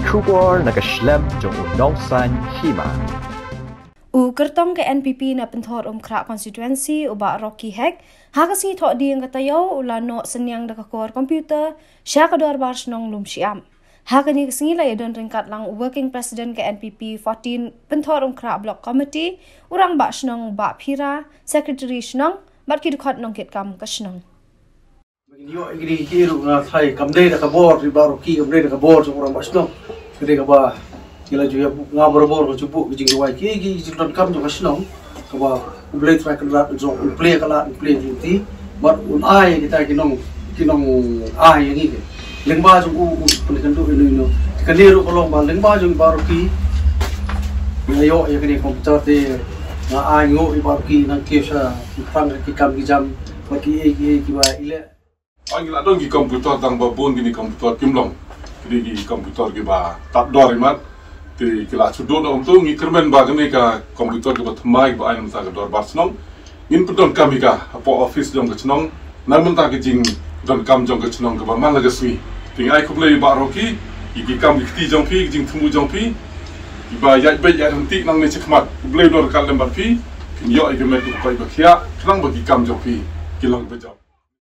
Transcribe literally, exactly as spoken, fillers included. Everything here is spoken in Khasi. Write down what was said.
Khubor na ka shlem jong u nongsan hima. U kyrtong ka N P P na Pynthor Umkhrah constituency u Bah Rocky Hek, ha ka sngi Thohdieng ka taïew u la noh synñiang da ka kor computer sha ka dorbar shnong Lumshyiap. Ha kane ka sngi la ïadon ryngkat lang u working president ka N P P fourteen Pynthor Umkhrah Block Committee, u rangbah shnong Bah Phira, secretary shnong, bad ki dkhot nongkitkam ka shnong. Ïoh ïa kine ki ruh nga tharai kam dei da ka bor ri Bah Rocky, kam dei da ka bor jong u rangbah shnong. Ka dei kaba ki la ju ïa nga barabor ka ju buh ki jingduwai ki, ki jingdonkam jong ka shnong. Kaba U Blei Trai Kynrad jong un plie ka lad, un plie ka lynti. Bad un ai kita ki nong, ki nong ai ïa ngi ki. Lyngba jong u, u pynkhynduh ïa u, ïa u. Kane ruh ka long ba lyngba jong Bah Rocky. Nga ïoh ïa kane computer te nga ai nguh ïa Bah Rocky nang kiew sha ki pang ki kam ki jam. Bad ki ei ki ei kiba i leh. Ngi la don ki computer tang ba bun kine computer kim long. Kine ki computer kiba tad dor imat. Te ki la shu don ong tu ngi kyrmen ba kane ka computer kiba thymmai kiba ai na mynta ka dorbar shnong. Ngin pyndonkam ïa ka hapoh office jong ka shnong. Na mynta ka jingdonkam jong ka shnong kaba man la ka sngi. Te ngi ai khublei Bah Rocky, ïa ki kam ki kti jong phi, ki jingthmu jong phi. Kiba ïaid beit ïaid ryntih nangne shakhmat. Khublei don ryngkat lem bad phi. Kin ïoh ïa ka met ka kpa iba khiah, khnang ba ki kam jong phi ki long kiba jop.